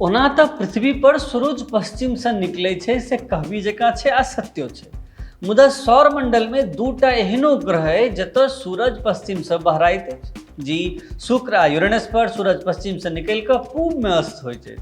ओना तऽ पृथ्वी पर सूरज पश्चिमसँ निकलै छै से कहबी जकाँ छै आ सत्यो छै, मुदा सौरमण्डलमे दूटा एहनो ग्रह अइ जतय सूरज पश्चिमसँ बहराइत अछि। जी, शुक्र आ यूरेनस पर सूरज पश्चिमसँ निकलि कऽ पूबमे अस्त होइत अछि।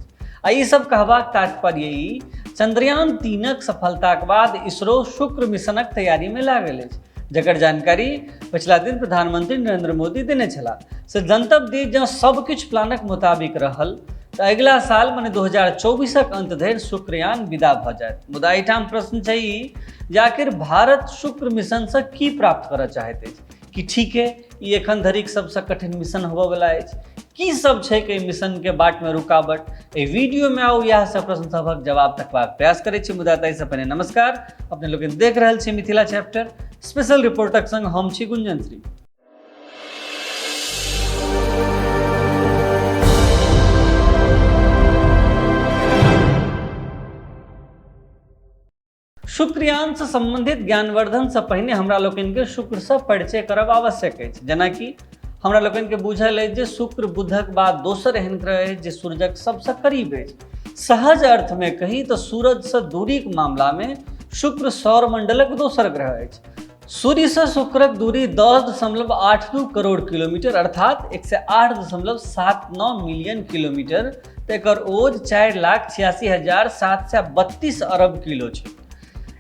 आ ई सब कहबाक तात्पर्य ई, चंद्रयान 3क सफलताक बाद इसरो शुक्र मिशनक तैयारीमे लागल अछि, जकर जानकारी पछिला दिन प्रधानमंत्री नरेंद्र मोदी देने छलाह। से जनतब दी, जँ सब किछु प्लानक मुताबिक रहल तऽ अगिला साल मने 2024क अंत धरि शुक्रयान विदा भऽ जायत। मुदा एहिठाम प्रश्न छै ई जे आखिर भारत शुक्र मिशनसँ की प्राप्त करऽ चाहैत अछि? कि ठीके ई एखन धरिक सबसँ कठिन मिशन होबयवला अछि? की सब छै एहि मिशनके बाटमे रुकावट? एहि वीडियोमे आउ इएह सब प्रश्न सभक जवाब तकबाक प्रयास करै छी। मुदा ताहिसँ पहिने नमस्कार, अपने लोकनि देख रहल छी मिथिला चैप्टर स्पेशल रिपोर्टक संग हम छी गुंजन श्री। शुक्रयानसँ सम्बन्धित ज्ञानवर्धनसँ पहिने हमरा लोकनिके शुक्रसँ परिचय करब आवश्यक अछि। जेनाकि हमरा लोकनिके बुझल अछि जे शुक्र बुधक बाद दोसर एहन ग्रह अछि जे सूरजक सबसँ करीब अछि। सहज अर्थमे कही तऽ सूरजसँ दूरीक मामलामे शुक्र सौरमण्डलक दोसर ग्रह अछि। सूर्यसँ शुक्रक दूरी 10.82 करोड़ किलोमीटर अर्थात 108.79 मिलियन किलोमीटर, तऽ एकर ओज 4,86,732 अरब किलो छै।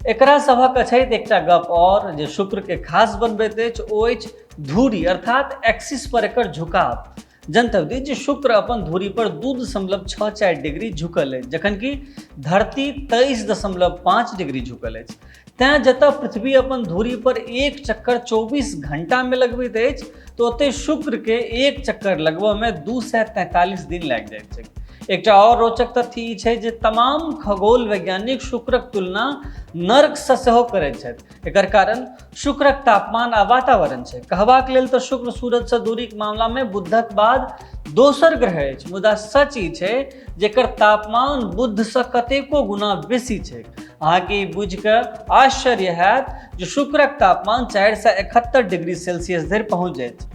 एकरा सभक अछैत एकटा गप आओर जे शुक्रके खास बनबैत अछि ओ अछि धुरी अर्थात एक्सिस पर एकर झुकाव। जनतब दी जे शुक्र अपन धुरी पर 2.64 डिग्री झुकल अछि, जखन कि धरती 23.5 डिग्री झुकल अछि। तैँ जतय पृथ्वी अपन धुरी पर एक चक्कर 24 घंटामे लगबैत अछि तऽ ओतहि शुक्रके एक चक्कर लगबऽमे 243 दिन लागि जाइत छै। एकटा आओर रोचक तथ्य ई छै जे तमाम खगोल वैज्ञानिक शुक्रक तुलना नर्कसँ सेहो करैत छथि। एकर कारण शुक्रक तापमान आ वातावरण छै। कहबाक लेल तऽ शुक्र सूरजसँ दूरीक मामलामे बुधक बाद दोसर ग्रह अछि, मुदा सच ई छै जे एकर तापमान बुधसँ कतेको गुना बेसी छै। अहाँके ई बुझि कऽ आश्चर्य हैत जे शुक्रक तापमान 471 डिग्री सेल्सियस धरि पहुँच जाइत छै।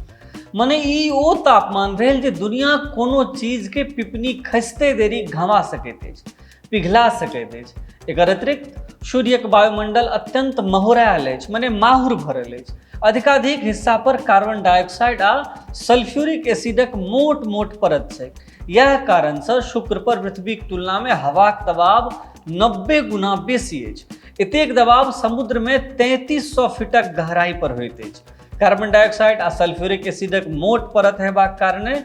मने ई ओ तापमान भेल जे दुनियाक कोनो चीजके पिपनी खसिते देरी घमा सकैत अछि, पिघला सकैत अछि। एकर अतिरिक्त सूर्यक वायुमंडल अत्यंत महोरायल अछि, मने माहुर भरल अछि। अधिकाधिक हिस्सा पर कार्बन डाइऑक्साइड आ सल्फ्यूरिक एसिडक मोट मोट परत छै। इएह कारणसँ शुक्र पर पृथ्वीक तुलनामे हवाक दबाव 90 गुना बेसी अछि। एतेक दबाव समुद्रमे 3300 फीटक गहराई पर होइत अछि। कार्बन डाइऑक्साइड आ सल्फ्यूरिक एसिडक मोट परत हेबाक कारणे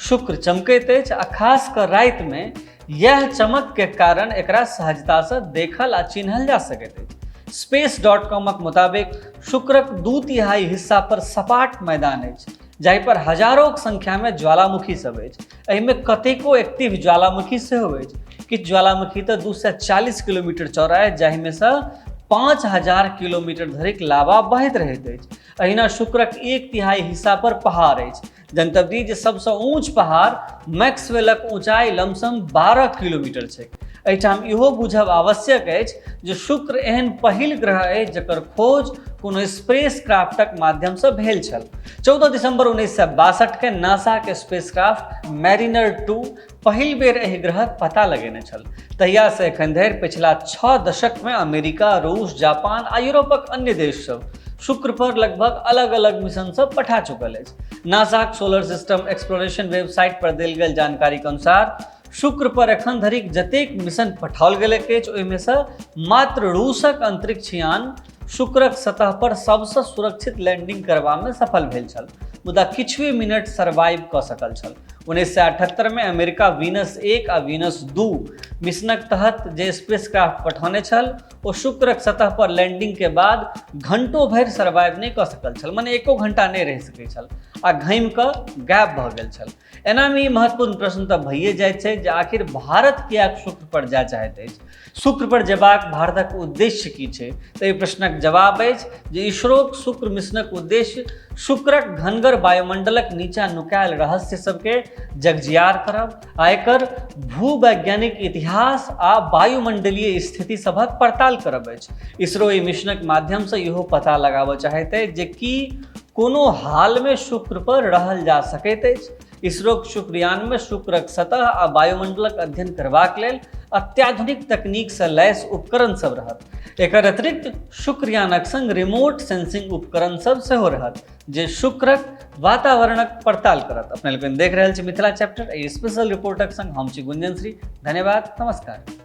शुक्र चमकैत अछि आ खास कऽ रातिमे इएह चमकके कारण एकरा सहजतासँ देखल आ चिन्हल जा सकैत अछि। स्पेस डॉट कॉमक मुताबिक शुक्रक 2/3 हिस्सा पर सपाट मैदान अछि, जाहि पर हजारोक संख्यामे ज्वालामुखी सब अछि। एहिमे कतेको एक्टिव ज्वालामुखी सेहो अछि। किछु ज्वालामुखी तऽ 240 किलोमीटर चौड़ा अछि, जाहिमे सँ 5000 किलोमीटर धरिक लावा बहैत रहैत अछि। एहिना शुक्रक 1/3 हिस्सा पर पहाड़ अछि। जनतब दी जे सबसँ ऊँच पहाड़ मैक्सवेलक ऊँचाइ लमसम 12 किलोमीटर छै। एहिठाम इहो बुझब आवश्यक अछि जे शुक्र एहन पहिल ग्रह अछि जकर खोज कोनो स्पेस क्राफ्टक माध्यमसँ भेल छल। 14 दिसंबर 1962 के नासाके स्पेस क्राफ्ट मैरिनर 2 पहिल बेर एहि ग्रहक पता लगेने छल। तहियासँ एखन धरि पछिला 6 दशकमे अमेरिका, रूस, जापान आ यूरोपक अन्य देश सब शुक्र पर लगभग अलग अलग मिशन सब पठा चुकल अछि। नासाक सोलर सिस्टम एक्सप्लोरेशन वेबसाइट पर देल गेल जानकारीक अनुसार शुक्र पर एखन धरिक जतेक मिशन पठाओल गेलैक अछि ओहिमे सँ मात्र रूसक अंतरिक्ष यान शुक्रक सतह पर सबसँ सुरक्षित लैंडिंग करबामे सफल भेल छल, मुदा किछुए मिनट सर्वाइव कऽ सकल छल। 1978 मे अमेरिका वीनस 1 आ वीनस 2 मिशनक तहत जे स्पेस क्राफ्ट पठौने छल ओ शुक्रक सतह पर लैंडिंग के बाद घंटो भरि सर्वाइव नहि कऽ सकल छल, मने एको घंटा नहि रहि सकैत छल आ घामि कऽ गायब भऽ गेल छल। एनामे ई महत्वपूर्ण प्रश्न तऽ भइए जाइत छै जे आखिर भारत किएक शुक्र पर जाय चाहैत अछि? शुक्र पर जेबाक भारतक उद्देश्य की छै? तऽ एहि प्रश्नक जवाब अछि जे इसरोक शुक्र मिशनक उद्देश्य शुक्रक घनगर वायुमंडलक नीचा नुकायल रहस्य सबके जगजियार करब आ एकर भूवैज्ञानिक इतिहास आ वायुमंडलीय स्थिति सभक पड़ताल करब अछि। इसरो एहि मिशनक माध्यमसँ इहो पता लगाबऽ चाहैत अछि जे की कोनो हालमे शुक्र पर रहल जा सकैत अछि। इसरोक शुक्रयानमे शुक्रक सतह आ वायुमंडलक अध्ययन करबाक लेल अत्याधुनिक तकनीकसँ लैस उपकरण सब रहत। एकर अतिरिक्त शुक्रयानक संग रिमोट सेंसिंग उपकरण सब सेहो रहत जे शुक्रक वातावरणक पड़ताल करत। अपने लोकनि देख रहल छी मिथिला चैप्टर। एहि स्पेशल रिपोर्टक संग हम छी गुंजन श्री। धन्यवाद, नमस्कार।